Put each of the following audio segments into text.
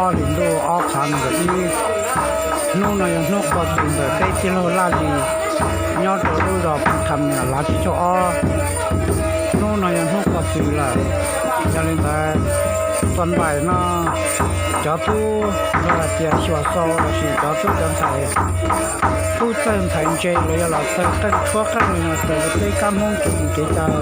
Laj Lis ntuj ob phav nees nkaum ib. Hnub no yog hnub qhuav pw ntawm peb tij laug Laj Lis nyob rau lub zos Phoos Kham Niam Lav Tsib Caug Ob. Hnub no yog hnub qhuav pw lawm. Yog li ntawd, tuas npaim no cov tub los hais tias xyuas xau lossis cov tub cov ntxhais, tub txawj ntxhais ntse los yog los txawj qeej tshuab qeej li no raws li peb kab Hmoob kev li kev cai.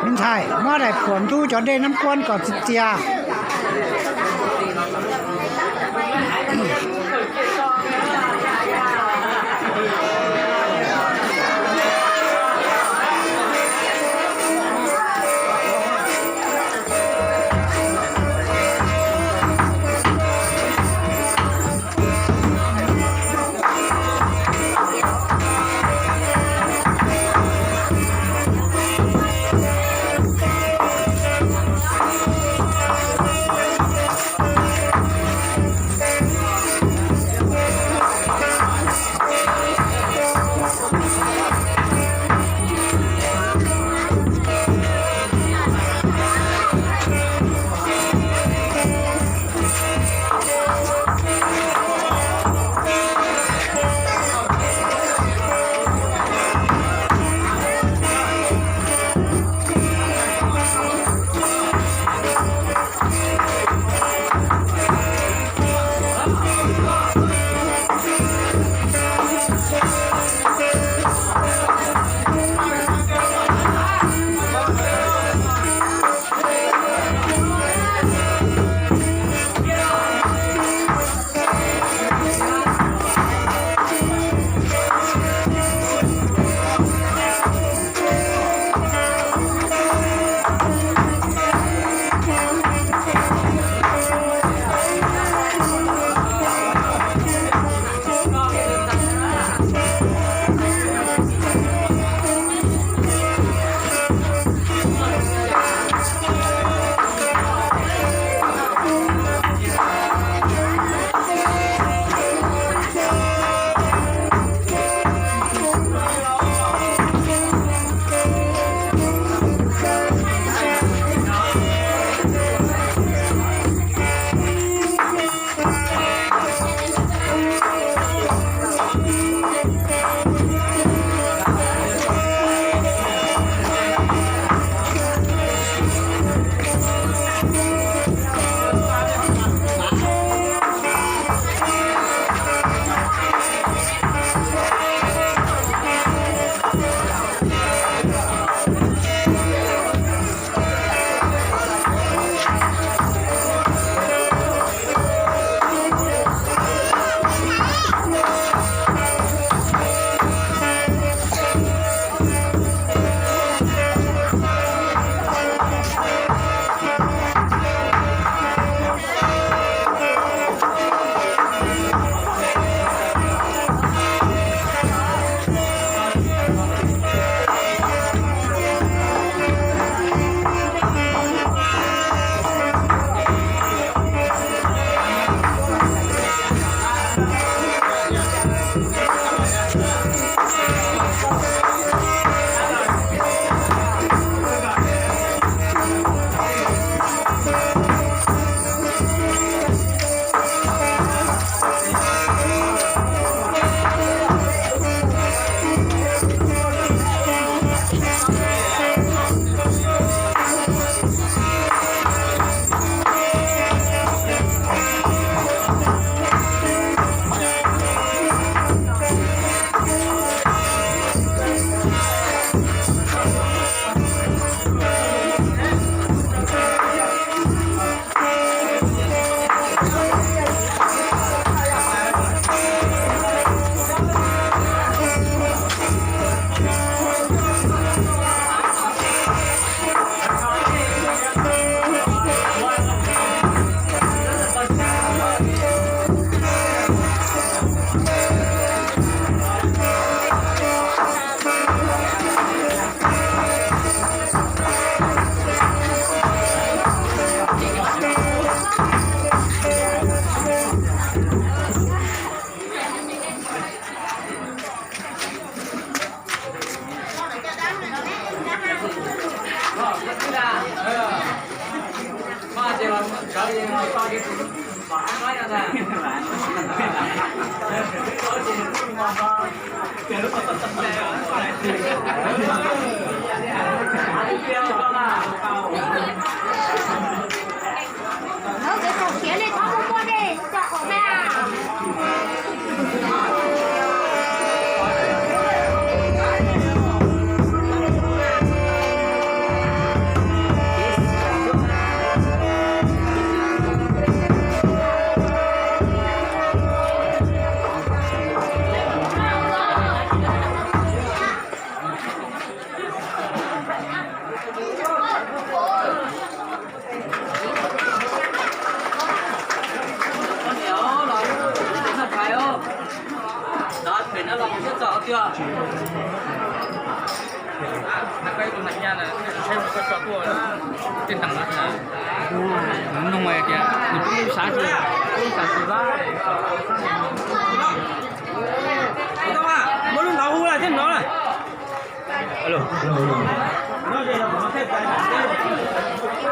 Me ntxhais, muab daim phuam ntub cov dej nab kuab kom txias txias.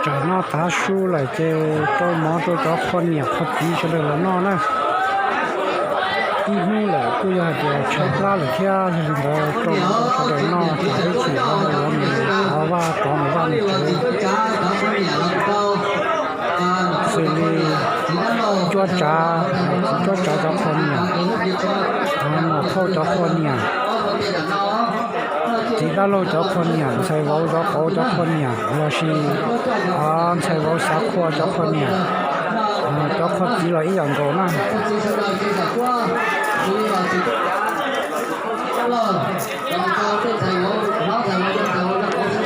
Tsam no tav su lawm ces rau mov rau cov qhua niam qhua txiv sawv daws los noj na. Ib hnub lawm kuj yog hais tias tshav plab lawm thiab, yog li ntawd rau mov rau sawv daws noj, tsam ib chim yuav mus thov Vaj rov mus vaj mus tsev. Xws li cuab tsav, cuab tsav cov qhua niam, Nom Thauj cov qhua niam, Txiv Dab Laug cov qhua niam, ntxhais vauv Zov Qauv cov qhua niam, los sis ntxhais vauv Xav Qhua cov qhua niam, cov qhua txiv los ib yam nkaus na.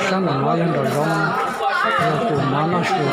Sab nraum no yog nraum zoov, yog tus mov noj su.